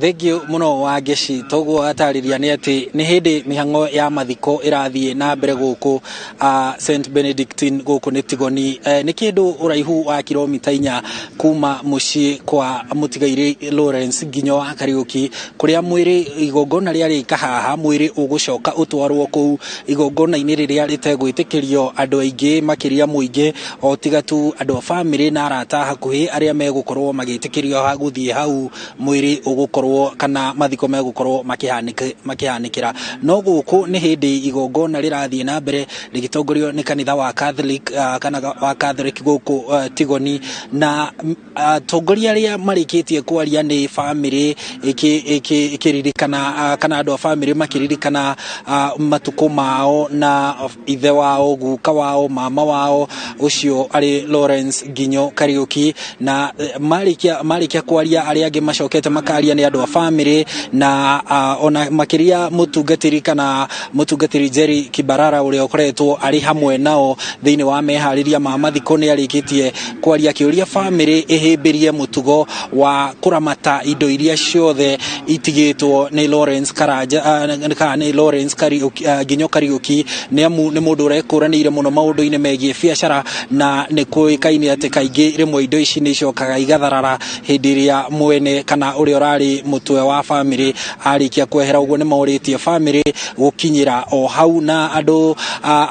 Thengiũ mũno wa Ngeci. Toguo atarĩria nĩ atĩ nĩ hĩndĩ mĩhang'o ya mathiko ĩrathiĩ na mbere gũkũ St Benedictine gũkũ nĩ Tigoni. Nĩ kĩndũ ũraihu wa kilomita 4 kuma mũciĩ kwa mũtigairĩ Lawrence Nginyo wa Kariũki, kũrĩa mwĩrĩ igongona rĩarĩka haha, mwĩrĩ ũgũcoka ũtwarwo kũu igongona-inĩ rĩrĩa rĩtegwĩtĩkĩrio andũ aingĩ makĩria mũingĩ, o tiga tu andũ a bamĩrĩ na arata hakuhĩ arĩa megũkorwo magĩtĩkĩrio gũthiĩ hau mwĩrĩ ũgũkorwo kana mathiko megũkorwo makĩhanĩkĩra. No gũkũ nĩ hĩndĩ igongona rĩrathiĩ na mbere rĩgĩtongorio nĩ kanitha wa Catholic, kana wa Catholic gũkũ Tigoni, na atongoria arĩa marĩkĩtie kwaria nĩ bamĩrĩ ĩkĩririkana, kana andũ a bamĩrĩ makĩririkana matukũ mao na ithe wao, guka wao, mama wao ũcio arĩ Lawrence Nginyo Kariũki. Na marĩkia kwaria, arĩa angĩ macokete makaria nĩ andũ a bamĩrĩ na ona makĩria mũtungatĩri kana mũtungatĩri Jerry Kibarara ũrĩa ũkoretwo arĩ hamwe nao thĩinĩ wa meharĩria ma mathiko nĩ arĩkĩtie kwaria akĩũria bamĩrĩ ĩhĩmbĩrie mũtugo wa kũramata indo iria ciothe itigĩtwo nĩ Lawrence Karanja, kana nĩ Lawrence Kariũki, Nginyo Kariũki, nĩ amu nĩ mũndũ ũrekũranĩire mũno maũndũ-inĩ megiĩ biacara, na nĩ kũĩkaine atĩ kaingĩ rĩmwe indo ici nĩ icokaga igatharara hĩndĩ ĩrĩa mwene kana ũrĩa ũrarĩ mũtwe wa bamĩrĩ arĩkia kwehera. Ũguo nĩ morĩtie bamĩrĩ gũkinyĩra o hau. Na andũ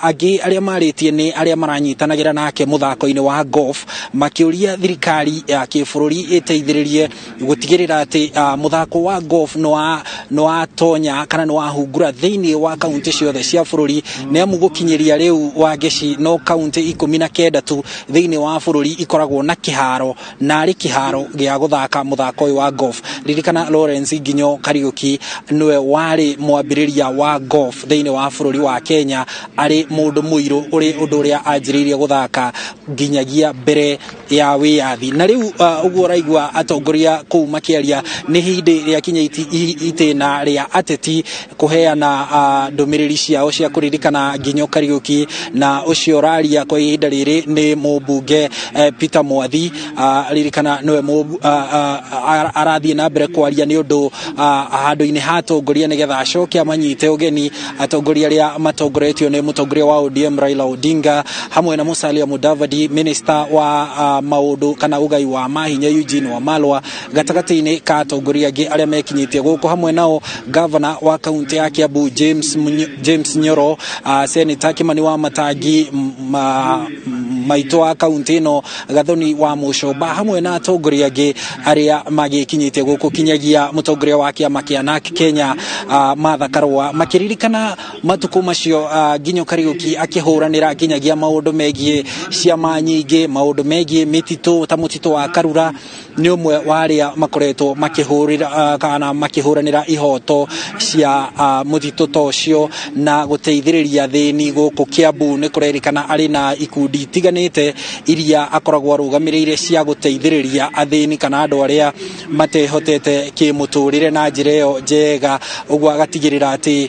angĩ arĩa marĩtie nĩ arĩa maranyitanagĩra nake mũthako-inĩ wa golf, makĩũria thirikari ya kĩbũrũri ĩteithĩrĩrie gũtigĩrĩra atĩ mũthako wa golf nĩ watonya kana nĩ wahungura thĩinĩ wa kaunti ciothe cia bũrũri, nĩ amu gũkinyĩria rĩu wa Ngeci no kaunti 19 tu thĩinĩ wa bũrũri ikoragwo na kĩharo, na arĩ kĩharo gĩa gũthaka mũthako ũyũ wa golf. Ririkana Lawrence Nginyo Kariũki nĩwe warĩ mwambĩrĩria wa golf thĩinĩ wa bũrũri wa Kenya, arĩ mũndũ mũirũ ũrĩ ũndũ ũrĩa anjĩrĩirie gũthaka nginyagia mbere ya wĩyathi. Na rĩu ũguo ũraigua atongoria kũu makĩaria, nĩ hĩndĩ rĩakinya itĩna rĩa ateti kũheana ndũmĩrĩri ciao cia kũririkana Nginyo Kariũki. Na ũcio ũraria kwa ihinda rĩrĩ nĩ mũmbunge Peter Mwathi. Ririkana nĩwe arathiĩ na mbere kwaria nĩ ũndũ handũ-inĩ ha atongoria, nĩgetha acoke amanyite ũgeni atongoria arĩa matongoretio nĩ mũtongoria wa ODM Raila Odinga, hamwe na Musalia Mudavadi, minister wa maũndũ kana ũgai wa mahinya Eugene Wamalwa, gatagatĩ-inĩ ka atongoria angĩ arĩa mekinyĩtie gũkũ, hamwe nao gavana wa kaunti ya Kiambu James Nyoro, Senator Kimani wa Matangi, maitũ wa kaunti ĩno Gathoni wa Mũcomba, hamwe na atongoria angĩ arĩa magĩkinyĩtie gũkũ kinyagia mũtongoria wa kĩama kĩa NARC Kenya Martha Karua, makĩririkana matukũ macio Nginyo Kariũki akĩhũranĩra nginyagia maũndũ megiĩ ciama nyingĩ, maũndũ megiĩ mĩtitũ ta mũtitũ wa Karura. Nĩ ũmwe wa arĩa makoretwo makĩhũrĩra kana makĩhũranĩra ihoto cia mũtitũ ta ũcio na gũteithĩrĩria thĩni gũkũ Kiambu. Nĩ kũrerĩkana arĩ na ikundi itiganĩte iria akoragwo arũgamĩrĩire cia gũteithĩrĩria athĩni kana andũ arĩa matehotete kĩmũtũrĩre na njĩra ĩyo njega, ũguo agatigĩrĩra atĩ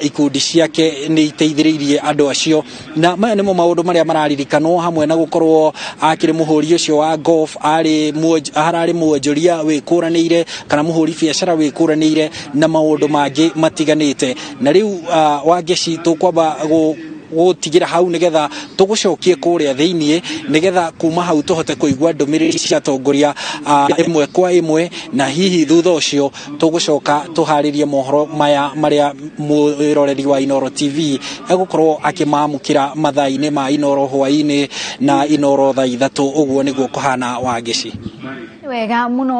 ikundi ciake nĩ iteithĩrĩirie andũ acio. Na maya nĩmo maũndũ marĩa mararirikanwo, hamwe na gũkorwo akĩrĩ mũhũri ũcio wa golf, arĩ hararĩ mwonjoria wĩkũranĩire kana mũhũri biacara wĩkũranĩire na maũndũ mangĩ matiganĩte. Na rĩu Wangeci, tũkwamba gũtigĩra hau nĩgetha tũgũcokie kũrĩa thĩiniĩ, nĩgetha kuma hau tũhote kũigua ndũmĩrĩri cia atongoria ĩmwe kwa ĩmwe, na hihi thutha ũcio tũgũcoka tũharĩrie mohoro maya marĩa mwĩroreri wa Inooro TV egũkorwo akĩmamũkĩra mathaa-inĩ ma Inooro hwaĩ-inĩ na Inooro thaa 3. Ũguo nĩguo kũhana, Wangeci. Wega mũno.